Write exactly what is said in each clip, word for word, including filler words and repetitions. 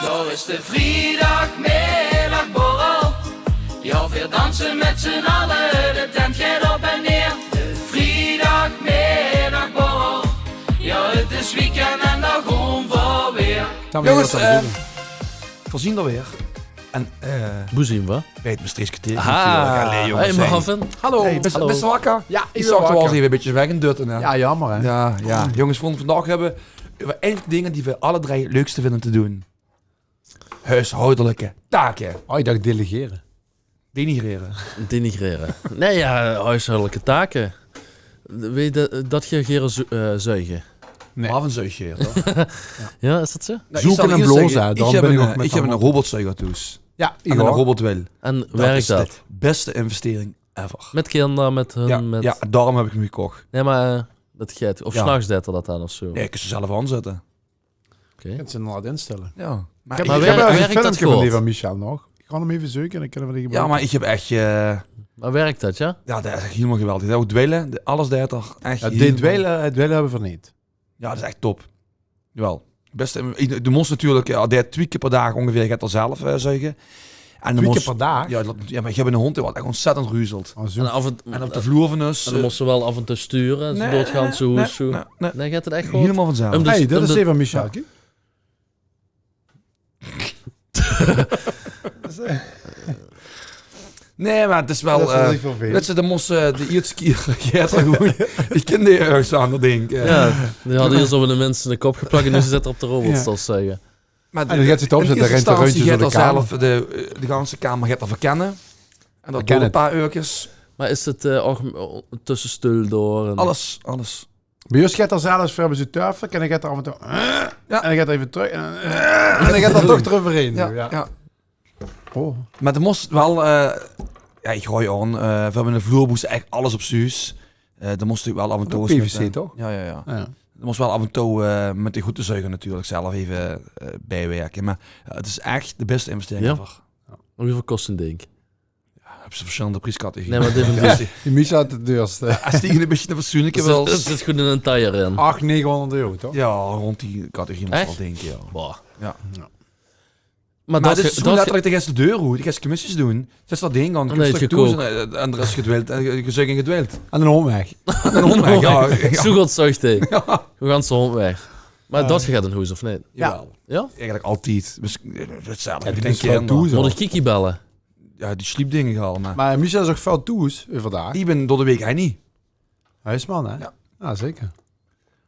Dao is de vriedagmiddagborrel. Ja, veer danse mèt z'n alle, de tent geit op en neer. De vriedagmiddagborrel. Ja, 't is weekend en dao goon veer weer. Jónges, eh, veer zien d'r weer. En, eh, boe zien veer? Bij 't Mestreechs Kerteerke natuurlek. Allee, jónges. Hey, Marvin. Hallo. Hey, bis, bis se wakker? Ja, iech bin wakker. Iech zaog dich al eve e bitteke weg in dutte, hè? Ja, jaomer, hè? Ja, ja. Jónges, veer vandaag höbbe euver ein vaan de dinger die veer alle drei 't leukste vinde um te doen. Hoeshaodeleke take. Oh, iech dach delegere. Denigrere. Denigrere. Nein, ja, hoeshaodeleke take. Wèt geer dat, dat geer gere zu-, eh, zuige? Nein. Marvin zuug gere, toch? Ja, is dat zoe? Noe, iech zal iers zègke, iech höb 'ne, iech höb 'ne robotzuiger toes. Ja, en 'ne robotwel. En wèrk dat? Dat is de bèste investering ever. Mèt kinder, mèt hun, mèt... Ja, daorum höb iech 'm gekoch. Nein, meh, eh, dat geit... Of 's nachs deit 'r dat daan of zoe? Nein, kins 'm zelf aonzètte. Oké. Kins 'm inderdaad instèlle. Ja. Meh iech höb, iech höb 'n filmke vaan dee vaan Michel nog. Iech gaon 'm eve zeuke en daan kinne veer dee gebruke. Ja, meh iech höb ech, eh... Meh wèrk dat, ja? Ja, dat is ech hielemaol geweldig. Dat is ouch dwele, alles deit 'r ech... Ja, dee dwele, dwele höbbe veer neet. Ja, dat is ech top. Jaowel. Bèste, de mós natuurlek, eh, dee twie kier per daag oongeveer geit 'r zelf, eh, zuige. En de mós... Twie kier per daag? Ja, dat, ja, meh iech höb 'nen hoond dee wat ech oontzèttend ruzelt. Oh, zoe. En aof en, en op de vloer vaan us, en daan mós te wel aof en touw sture, zoe door 't ganse hoes, zoe. Nein, nein, nein. Nein, geit 't ech good? Hielemaol vaanzelf. Hey, dat is eve Michel. Nein, meh 't is wel, eh, wèts te, de mós, eh, de ierste kier geit 'r gewoen... Iech kin dee örges aon, dat dink iech. Ja, dee hadde iers op 'ne mins 'ne kop geplak en noe zit 'r op de robot, zal iech zègke. Meh in ierste instantie geit 'r zelf de, eh, de ganse kamer geit 'r verkènne. En dat doort e paar eurkes. Meh is 't, eh, ouch tösse steul door en... Alles, alles. Bij us geit 'r zelfs veur bij zien taofel, en daan geit 'r aof en touw, eh, en daan geit 'r eve trök, en daan, eh, en daan geit 'r toch trök euverheen, zoe, ja. Oh. Meh de mós wel, eh, ja, iech goej aon, eh, veer höbbe 'ne vloerboes, ech alles op zuus. Eh, de mós natuurlek wel aof en touw... PVC, toch? Ja, ja, ja. De mós wel aof en touw, eh, mèt de groete zuiger natuurlek zelf eve, eh, bijwèrke. Meh, eh, 't is ech de bèste investering ever. En wieväöl kos zoe'n dink? Ja, höbs te versjèllende priescategorieë. Nein, meh dee vaan... Dee Michel had 't duurste. Ja, es te 'n bitteke 'n fatsoenleke wèls. Zit, zit good in 'nen tajer in. Ach, negenhonderd euro, toch? Ja, roond die categorie mós 'r wel dinke, ja. Boah. Ja. Meh dat is zoe letterlek, de geis de deur oet, de geis commissies doen. Zèts dat ding aon, kumps trök toes en, eh, en d'r is gedwild, eh, gezuig en gedwild. En 'nen hoond weg. En 'nen hoond weg, ja. Zoe good zuug iech. Gewoen de hoond weg. Meh dat geit in hoes, of neet? Ja. Jaowel. Ja? Eigelek altied. Dus, eh, 't zelfde. Mós iech Kiki belle? Ja, die sliepdinger allemaol. Meh Michel is ouch väöl toes euverdaag. Iech bin door de week hei neet. Huisman, hè? Ja. Ja, zeker.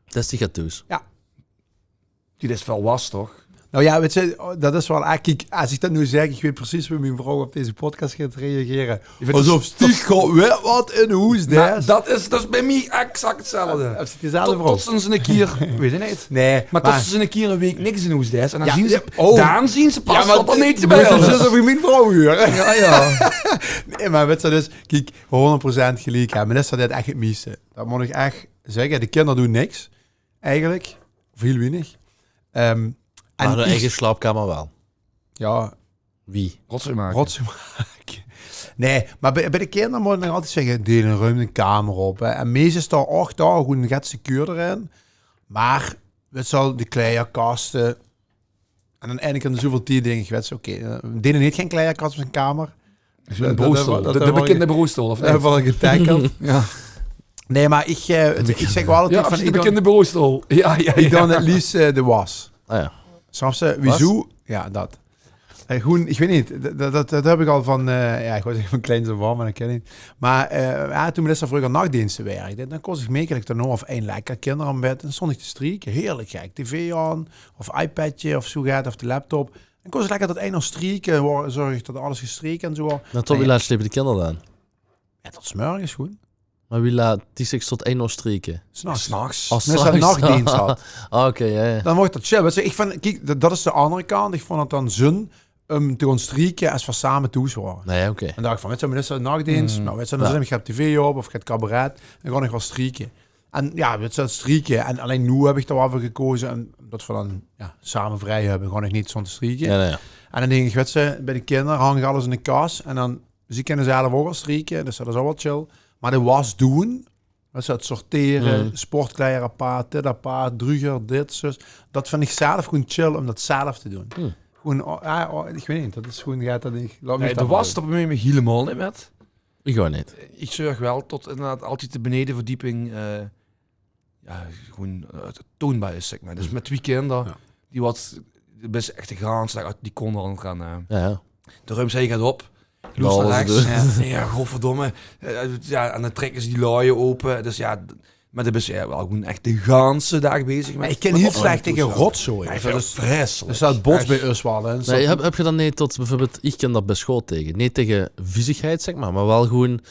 Dat is die gaat toes. Ja. Die is väöl was, toch? Noe ja, wèts te, dat is wel, eh, kiek, es iech dat noe zègk, iech weit percies wie mien vrouw op dezen podcast geit reagere. Aosof stiech geit weer wat in hoes, hè? Dat is dus bij miech exact 'tzelfde. Höbs te dezelfde vrouw? Tot ze 'ne kier, weit iech neet. Nein, meh tot ze 'ne kier 'n week niks in hoes deit. En daan zien ze, daan zien ze pas wat 'r neet bij is. Zit 'r wie mien vrouw huur. Ja, ja. Nein, meh wèts te, dus, kiek, hoonderd percent geliek, hè. Mien vrouw deit ech 't mieste. Dat moot iech ech zègke. De kinder doen niks, eigelek. Of hiel wienig. Ehm, en iech... eige slaopkamer wel. Ja. Wie? Rotzooi make. Rotzooi make. Nein, meh bij, bij de kinder moot iech nog altied zègke, dee ruime de kamer op, hè. En meistal ouch dao gewoen get secuurder in. Meh, wèts te wel, de kleierkaste. En daan ein kier in de zoeväöl tied dink iech, wèts te, oké, eh, dee heet gein kleierkast op zien kamer. Is 'ne bureaustool. De bekinde bureaustool, of neet? Höbbe veer al getackeld. Ja. Nein, meh iech, eh, iech zègk wel altied vaan... De bekinde bureaustool. Ja, ja, ja. Iech doen 't liefs, eh, de was. Ah, ja. Snaps te? Wiezoe? Ja, dat. Eh, gewoen, iech weit neet, dat, dat, dat höb iech al vaan, eh, ja, iech wouw zègke vaan kleins aof aon, meh dat kin neet. Meh, eh, ja, toen Melissa vreuger nachdeenste wèrkde, daan kós iech mekelek daan of ein lekker kinder aon bed, en stoont iech te strieke. Heerlek, gek. Tv aon, of iPadje, of zoe get, of de laptop. En kós iech lekker tot ein oor strieke, zörg iech tot alles gestreke en zoe. Meh tot wie laat slepe de kinder daan? Ja, tot 's mörges gewoen. Meh wie laat, die ziech tot ein oor strieke? 's Nachs. 's Nachs. Oh, 's nachs. Nachdeens had. Ah, oké, ja, ja. Daan weurt dat chill. Wèts te, iech vin, kiek, dat, dat is de aander kant. Iech voont 't daan zun um te goon strieke es veer same toes waore. Nein, oké. En daan dach iech vaan, wèts te, Melissa, nachdeens, noe, wèts te, daan zèt iech get tv op of get cabaret, daan goon iech wel strieke. En ja, wèts te, dat strieke. En allein noe höb iech dao wel veur gekoze, umtot veer daan, ja, same vrij höbbe, goon iech neet stoon te strieke. Ja, ja. En daan dink iech, wèts te, bij de kinder hang iech alles in de kas en daan, ze kinne zelf ouch wel strieke, dus dat is ouch wel chill. Meh de was doen, Dus dat sortere, sportkleier apaart, dit apaart, druger, dit, zus. Dat vind ich zelf gewoen chill um dat zelf te doen. Gewoen, o, ja, o, ich weit neet, dat is gewoen get dat ich, laot mich... Nae, de was, dao bemeoj ich mich hielemaol neet mit. Ich ouch neet. Ich zörg wel tot inderdaad altied de benedeverdieping, eh, ja, gewoen, eh, toonbaar is, zeg maar. Dus mit twie kinder, die wat, de bis echt de ganse daag oet die kont aan 't renne, hè. Ja, ja. De ruums hie get op. Loester rechs. Ja, godverdomme. Eh, ja, en dan trèkke ze die luie ope. Dus ja, d-, maar de bis ja wel gewoen echt de ganse daag bezig mit... Maar ich kin hiel slech tege rotzooi. Ja, ich vind dat vreselijk. Dus dat bots bij us wel ins. Nae, höb, höb geer dan neet tot beveurbeeld, ich kin dao bès good tege. Neet tege viezigheid, zeg maar, maar wel gewoen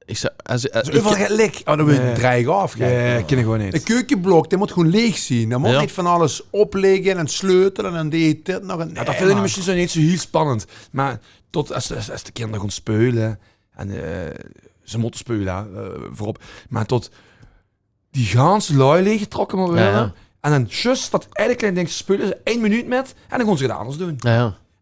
Ich zou, es, es, euveral get lik. Oh, dan wil ich dreig aaf. Ja, kin ich gewoen neet. Ein keukeblok, det mót gewoen leeg zien. Dao mót neet van alles op ligke en sleutele en dit, dit nog. Ja, det vind ich mesjiens zoe neet zoe hiel spannend. Maar tot es, es, es de kinder goon speule en, eh, ze mótte speule, hè, eh, veurop. Maar tot die ganse lui leeggetrokke mót weure. En dan zjus dat eine klein dingske speule ze ein minuut mit en dan goon ze get anders doen.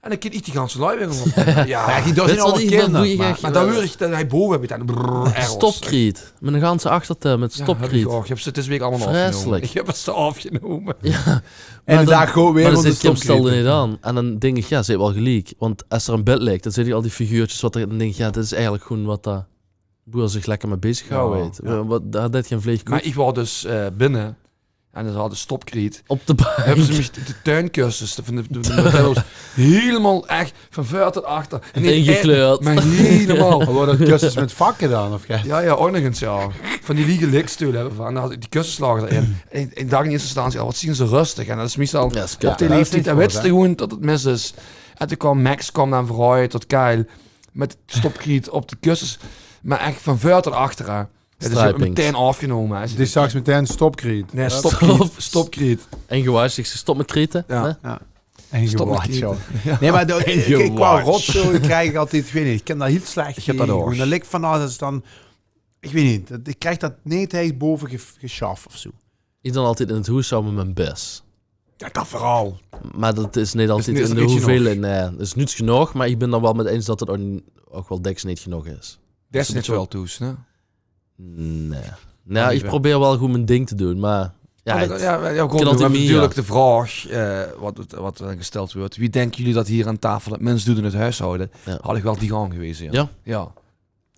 En dan kin ich die ganse lui weer op. Ja, die, dat zien allemaol kinder. Maar dan weur ich, dan hie bove höb ich dan brrr, errors. Stopkriet. Mit ein ganse achterte mit stopkriet. Ja, höb ich ouch. Ich höb ze dees week allemaol aafgenome. Vreselijk. Ich höb ze aafgenome. Ja. En de daag gewoon weer, want de stopkriet. En dan dink ich, ja, ze haet wel geliek. Want es d'r ein bed lik, dan zeen ich al die figuurtjes wat d'r, dan dink ich, ja, dit is eigelik gewoen wat dao boer zich lekker mit bezig gehawwe heet. Wat, dao haet gein vleeg... Maar ich waor dus, eh, binne en ze hadde stopkriet. Op de bank. Höbbe ze mich de, de tuinkussens, de, van de, de, de, hielemaol echt van veur tot achter. Ingekleurd. Maar hielemaol. Waore dat kussens mit vakke dan, of get? Ja, ja, ouch nog ins, ja. Van die liege liksteule höbbe v'r. En dan had ich die kussens laoge d'rin. En ich, ich dach in eerste instantie, oh, wat zien ze rustig. En dat is meistal op de leeftied, dan wits te gewoen tot 't mis is. En toen kwaam Max, kwaam dan veuroet tot Kyle. Mit stopkriet op de kussens. Maar echt van veur tot achter, hè. Ja, dus ich höb 't metein aafgenome, hè. Die zag metein stopkriet. Nae, stopkriet. Stopkriet. En gewaasj, ich zag stop mit kriete, hè? Ja. En stop mit kriete. Ja. Nae, maar de, qua rotzooi krieg ich altied, ich weit neet, ich kin dao hiel slech... Ich höb dat ouch. Gewoen, dat lik van alles dan, ich weit neet, dat, ich krieg dat neet echt bove ge-, gesjaf of zoe. Ich dan altied in 't hoes hawwe mit mien bès. Ja, dat veural. Maar dat is neet altied in de hoeveelheid, nae. Dat is noets genóg, maar ich bin d'r wel mit ins dat 't ouch, ouch wel dèks neet genóg is. Dat is neet väöl thoes, hè? Nae. Nae, ich probeer wel good mien ding te doen, maar ja, ja, ja, good, kin altied mier, natuurlik de vraog, eh, wat, wat, wat dan gesteld weurt: wie dinke geer dat hie aan taofel 't mins doet in 't hoeshaoje? Ja. Had ich wel die gaank gewaes, ja. Ja? Ja.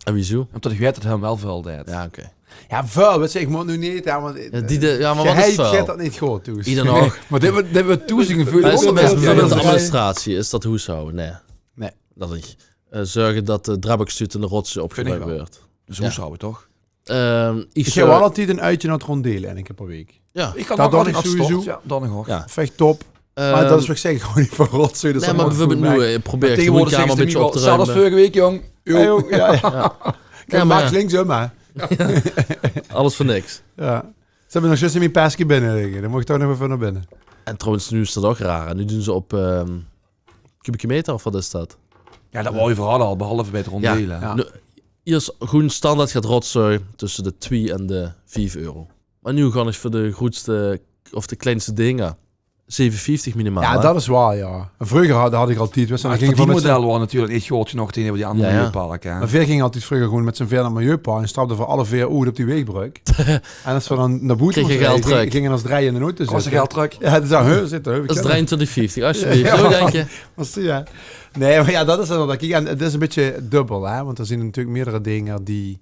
En wiezoe? Umtot ich weit dat 't häöm wel väöl deit. Ja, oké. Ja, väöl, wits te, ich mót noe neet, hè, want... Ja, die de, ja, maar wat is väöl? Geit dat neet good, dus. Ieder nog. Maar dit weurt, dit weurt toezing veur... Is dat bès beveurbeeld de administratie, is dat hoeshaoje? Nae. Nae. Dat ich, eh, zörge dat de drepbaksjtuut en de rotzooi opgeruump weurt. Dus hoeshaoje, toch? Ehm, ich, ich höb wel altied ein oetje nao 't Rondeel, ein kier per week. Ja. Ich kan dat ouch, sowieso. Ja, dat nog ouch. Ja. Vind ich top. Maar dat is wat ich zègk, gewoen neet van rotzooi. Nae, maar beveurbeeld noe, eh, probeer ich de woonkamer ein bietje op te ruime. Zelfs veurige week, jóng. Ja, ja. Ja, maar links um, hè. Alles veur niks. Ja. Ze höbbe nog zjus in mien peske binne ligke. Dan mót ich toch nog effe nao binne. En trouwens, noe is dat ouch raar. En noe doen ze op, ehm, kubieke meter, of wat is dat? Ja, dat waor euveral al, behalve bij 't Rondeel, hè. Ja. Noe, iers gewoen standaard geit rotzooi tösse de twie en de vief euro. Maar noe gaon ich veur de groetste of de kleinste dinger zeve vieftig minimaal, hè? Ja, dat is waor, ja. En vreuger had, had ich altied, wits te, maar 't verdienmodel waor natuurlik neet good genóg taengeeuver die anger milieuparke, hè. Maar veer ginge altied vreuger gewoen mit z'n veer nao 't milieupark en stapde veur alle veer oet op die weegbrögk. En es v'r dan nao boete móste, ginge v'r es drei in d'n auto zitte. Kós se geld trök? Ja, dan zag, hè, zit d'r, hè. Dat is drieëntwintig vieftig, alsjeblieft. Ja. Zo, dank je. Nae, maar ja, dat is dan, kiek, en 't is ein bietje dubbel, hè, want d'r zien natuurlik meerdere dinger die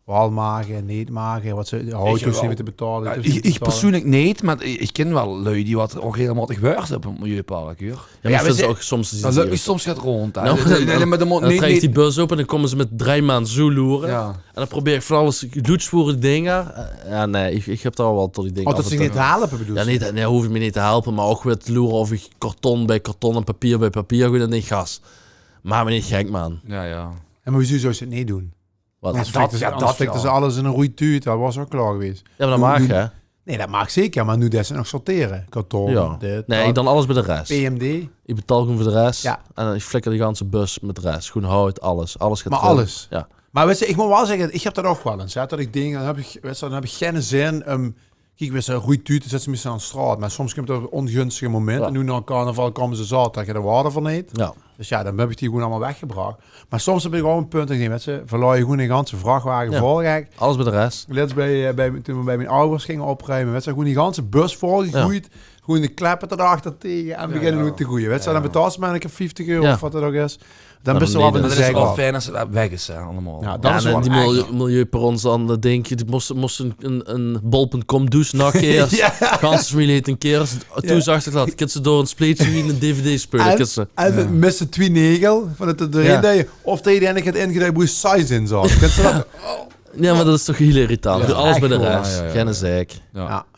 waal mage en neet mage, wat ze, de auto's neet mie te betaole. Ja, ich, ich persoenlik neet, maar ich, ich kin wel lui die wat ouch regelmaotig wurge op 't milieupark, huur. Ja, maar dat vinge ze ouch soms... Dat löp mich soms get rónd, hè. Nae, maar dan mót... Dan trèk ich die bus op en dan kómme ze mit drei man zoe loere. Ja. En dan probeer ich van alles, loets veur die dinger. Eh, ja, nae, ich, ich höb dao wel tot die dinger... Oh, tot ze neet helpe, bedoels te? Ja, neet, nae, hove mich neet te helpe, maar ouch weer te loere of ich karton bij karton en papier bij papier goej. Dan dink ich, gas, maak mich neet gek, man. Ja, ja. En maar wiezoe zouws te 't neet doen? Wat? Ja, dat, ja, dat flikkere ze alles in ein roej tuut. Dat waor ouch klaor gewaes. Ja, maar dat maag, hè? Nae, dat maag zeker, maar noe deis te nog sortere. Karton, dit, dat. Nae, ich dan alles bij de res. P M D. Ich betaol gewoen veur de res. Ja. En dan, ich flikker die ganse bus mit de res. Gewoen hout, alles. Alles geit d'rin. Maar alles? Ja. Maar wits te, ich mót wel zègke, ich höb dat ouch wel ins, hè, dat ich dink, dan höb ich, wits te, dan höb ich geine zin um Kiek, wits te, roej tuute zèts te meistal aan de straot. Maar soms kump d'r ein ongunstig moment. Ja. En noe nao carnaval kómme ze zaoterdig, de waarde van neet. Ja. Dus jao, dan höb iech die gewoen allemaol weggebrach. Meh soms höb iech ouch e punt, iech dink, wèts te, veer laoje gewoen 'ne ganse vrachwage vol, gek. Alles bij de rest. Lèts bij, eh, bij, toen veer bij mien awwers ginge opruime, wèts te, gewoen die ganse bus volgegoejd. Gewoen de kleppe dao achter tege en beginne noe te goeje. Wèts te, dan betaols te mer 'ne kier vieftig euro of wat 't ouch is. Dan bis te wel van de zeik aof. Fijn es 't weg is, hè, allemaol. Jao, dat is wel die milieu, milieuperrons dan, dat dink iech, die mós, mós 'n, 'n, 'n bol punt com douche nakke iers. Ganse femilie heet 'ne kier. Toen zag iech dat, kins te door e spleetsje wie 'ne dvd-speuler. En, en mit misse twie negel van 't d'r in deje. Of dat iederein 't ingeduid boe size in zaot. Kins te dat? Jao, meh dat is toch hiel irritant. Alles bij de rest. Geine zeik.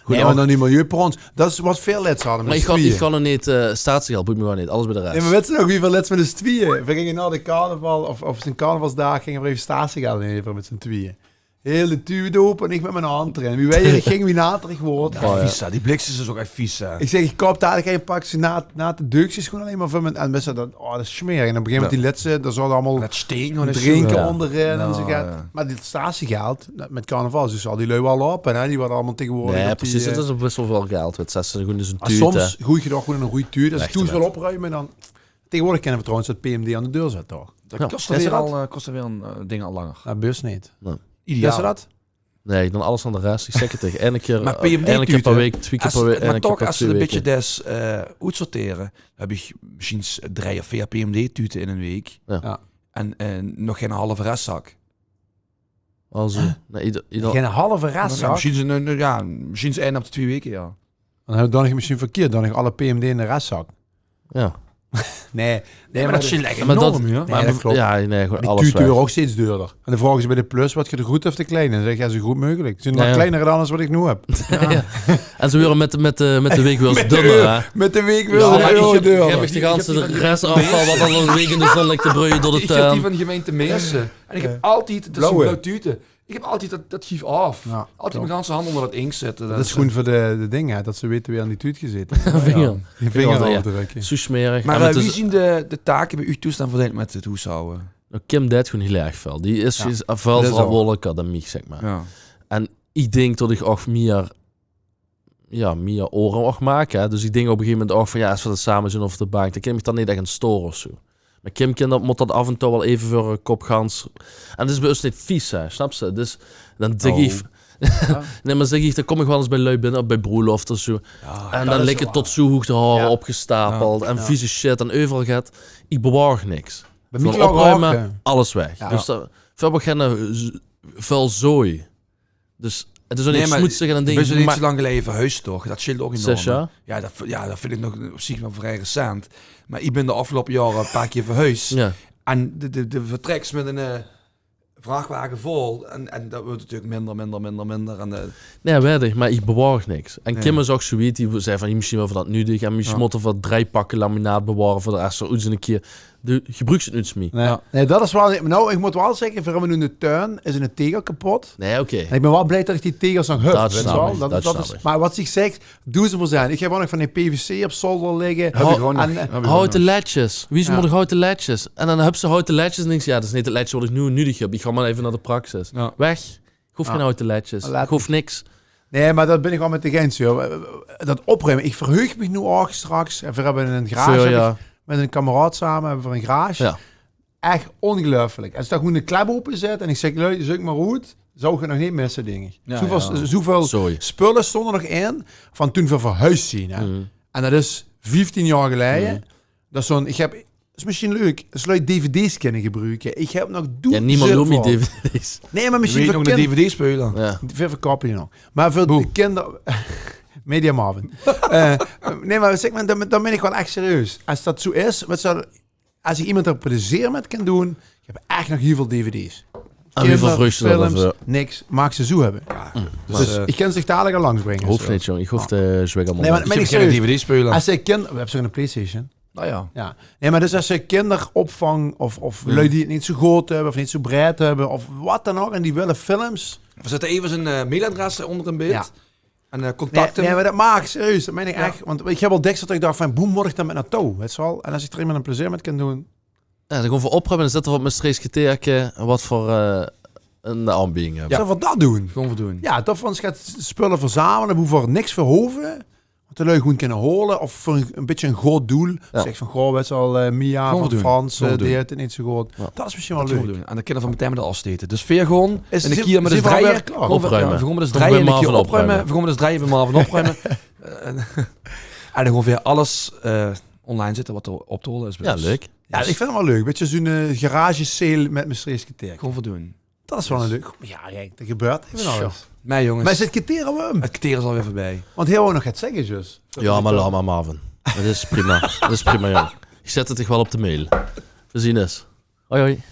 Nein, meh dan die milieuperrons. Dat is wat veer lèts hadde. Meh iech gaon, iech gaon nog neet, eh, statiegeld boeit miech gewoen neet. Alles bij de rest. Nein, meh wèts te nog wie veer lèts mèt us twieje? Veer ginge nao de carnaval, of, of zien carnavalsdaag, ginge veer eve statiegeld inlevere mèt zien twieje. Hiel de tuut ope en iech mèt mien hand d'rin. Wie wijer iech ging, wie nater iech woort. Vies, hè. Die blikskes is ouch ech vies, hè. Iech zègk, iech koup dalik e paar nate, nate deukskes gewoen allein mer veur mien, en wèts te dat, oh, dat is smerig. En op e gegeve memint die lètste, dao zaot allemaol drinke oonderin en zoe get. Meh dit statiegeld, mèt carnaval, dus al die lui wel op en, hè, die weure allemaol tegewoordeg... Nein, percies, 't is ouch bès wel väöl geld. Wèts te, dat is gewoen dus 'n tuut, hè. Soms goeje toch gewoen 'n roei tuut. Es iech thoes wèl opruime, dan... Tegewoordeg kinne veer trouwens 't P M D aon de deur zètte, toch? Dat kos alweer al, eh, kos alweer 'n, eh, ding al langer. Jao, bus neet. Ideaal. Wèts te dat? Nein, iech doon alles aon de rest. Iech zègk 't tege. Eine kier, eine kier per week, twie kier per week, eine kier per twie weke. Meh toch, es te 't e bitteke deis, eh, oetsortere, höb iech mesjiens drei of veer P M D-tute in 'n week. Jao. En, eh, nog geine halve restzak. Alzoe, nein, ieder, ieder... Geine halve restzak? Mesjiens 'n, 'n, jao, mesjiens ein op de twie weke, jao. Dan höb iech, doon iech mesjiens verkierd, doon iech alle P M D in de restzak. Jao. Nein, nein, meh dat is ech enorm, jao. Nein, dat klop. Jao, nein, gewoen alles weg. Die tute weure ouch steeds deurder. En de vraog is bij de Plus, wat geer, de groete of de kleine? Zègk iech, jao, zoe groet meugelek. Ze zien nog kleiner dan es wat iech noe höb. Jao. En ze weure mèt, mèt, eh, mèt de week wel ins dunner, hè? Mèt de week wel ins dunner. Iech höb de ganse restafval wat al 'n week in de zon ligk te breuje door de tuin. Iech höb die vaan gemeinte Meersse. En iech höb altied, dat zien blauw tute. Iech höb altied dat, dat gief aof. Altied mien ganse hand oonder dat inkt zitte. Dat is gewoen veur de, de dinger, hè, dat ze wete wee aon die tuut gezete heet. Vinger. Jao. Die vingerafdrökke. Zoe smerig. Meh, eh, wie zien de, de take bij uuch thoes dan verdeild mèt 't hoeshawwe? Noe, Kim deit gewoen hiel erg väöl. Die is, is väöl verantwoordeleker es miech, zègk mer. Jao. En iech dink tot iech ouch mie jao, mie oere ouch maak, hè. Dus iech dink op e gegeve memint ouch vaan, jao, es veer dat same zien op de baank, dan kin iech miech dao neet ech aon store of zoe. Meh Kim kin dat, mót dat aof en touw wel eve veur häör kop gans. En 't is bij us neet vies, hè, snaps te? Dus dan zègk iech, nein, meh zègk iech, dan kom iech wel ins bij lui binne, of bij broelofte of zoe. En dan ligke tot zoe hoeg de haore opgestapeld en vieze shit en euveral get. Iech bewaor niks. Bij miech opruime, alles weg. Dus dat, veer höbbe geine, eh, vuil zooi. Dus 't is ouch neet smoetsig en e ding. Nein, meh bis te neet zoe lang geleie verhuis, toch? Dat sjeelt ouch enorm. Zès jaor? Jao, dat, jao, dat vin iech nog op ziech wel vrij recent. Meh iech bin de aofgeloupe jaore e paar kier verhuis. Jao. En de, de, de vertrèks mèt 'n, eh, vrachwage vol. En, en dat weurt natuurlek minder, minder, minder, minder. En, eh, nein, weit iech, meh iech bewaor niks. En Kim is ouch zoe iet, die zag vaan, mesjiens höbbe veer dat nudeg. En mesjiens mótte veer drei pakke laminaat beware veur de es 'r oets 'ne kier De gebruuks 't noets mie. Nein. Nein, dat is wel... Noe, iech mót wel zègke, veer höbbe noe in de tuin, is 'ne tegel kepot. Nein, oké. En iech bin wel blij tot iech dee tegels nog höb, wèts te wel. Dat snap iech. Meh wat iech zègk, doezend percent. Iech höb ouch nog vaan die P V C op zolder ligke. Houte letsjes. Wie ze mote houte letsjes. En dan höbs te houte letsjes en dinks te, jao, dat is neet 't letsje wat iech noe nudeg höb. Iech gaon mer eve nao de Praxis. Weg. Iech hoof gein houte letsjes. Iech hoof niks. Nein, meh dat bin iech wel mèt diech eins, joh. Dat opruime. Iech verheug miech noe ouch straks. En veer höbbe 'n garage, höb iech mèt 'ne kameraod same höbbe veer 'n garage. Ech ongeluifelek. Es iech dao gewoen de klep ope zèt en iech zègk, lui, zeuk mer oet, zouw geer 't nog neet misse, dink iech. Zoeväöl, zoeväöl spulle stoonde nog in vaan toen veer verhuis zien, hè. En dat is vieftien jaor geleie. Dat is zoe'n, iech höb is mesjiens leuk, es lui dvd's kinne gebruke. Iech höb nog doezend... Jao, niemes loont mie dvd's. Nein, meh mesjiens veur kinder. Dvd-speuler. Veer verkoupe die nog. Meh veur de kinder... Media Marvin. Eh, nein, meh zègk mer, daan, daan bin iech wel ech serieus. Es dat zoe is, wat zal, es iech iemes dao plezeer mèt kin doen, iech höb ech nog hiel väöl dvd's. Kinder, films, niks, maag ze zoe höbbe. Dus iech kin ze dalik al langs bringe. Hoof neet, jong. Iech hoof de zwegger... Nein, meh iech höb geine dvd-speuler. Es iech kin... Veer höbbe zoe 'ne PlayStation. Nein, meh dus es ze kinderopvang of, of lui die 't neet zoe good höbbe of neet zoe breid höbbe of wat daan ouch en die wèlle films. Veer zètte eve zien, eh, mailadres oonder in beeld. En, eh, contacte. Nein, meh dat maag, serieus, dat mein iech ech. Want iech höb al dèks tot iech dach vaan, boe mót iech daan mèt naotouw, wèts te wel? En es iech d'r iemes 'n plezeer mèt kin doen. Jao, daan gewoen veur opruime en zètte veur 't Mestreechs Kerteerke wat veur, eh, 'n aonbieding höbbe. Zölle v'r dat doen? Gewoen veur doen. Jao, dat v'r ins goon spulle verzamele, boe v'r niks veur hove. Wat de lui gewoen kinne hole, of veur e, e bitteke e good doel. Zègk vaan, goh, wèts te al, eh, Mia vaan Frans, eh, dee heet 't neet zoe good. Dat is mesjiens wel leuk. En daan kinne v'r metein mèt de aofstete. Dus veer goon in de kier mèt us drije. Veer goon mèt us drije bij Marvin opruime. Veer goon mèt us drije bij Marvin opruime. Eh, en, en daan goon v'r alles, eh, online zètte wat d'r op te hole is bij us. Jao, leuk. Jao, iech vin 't wel leuk. Bitteke zoe'n, eh, garage sale mèt Mestreechs Kerteer. Goon v'r doen. Dat is wel 'n leuk. Jao, kiek, d'r gebäört hiel väöl. Meh jonges. Meh is 't kerteer al um? 't Kerteer is alweer veurbij. Want heer wouw nog get zègke, zjus. Jao, meh laot mer, Marvin. 't Is prima. 't Is prima, jong. Iech zèt 't wel op de mail. V'r zien us. Hoi, hoi.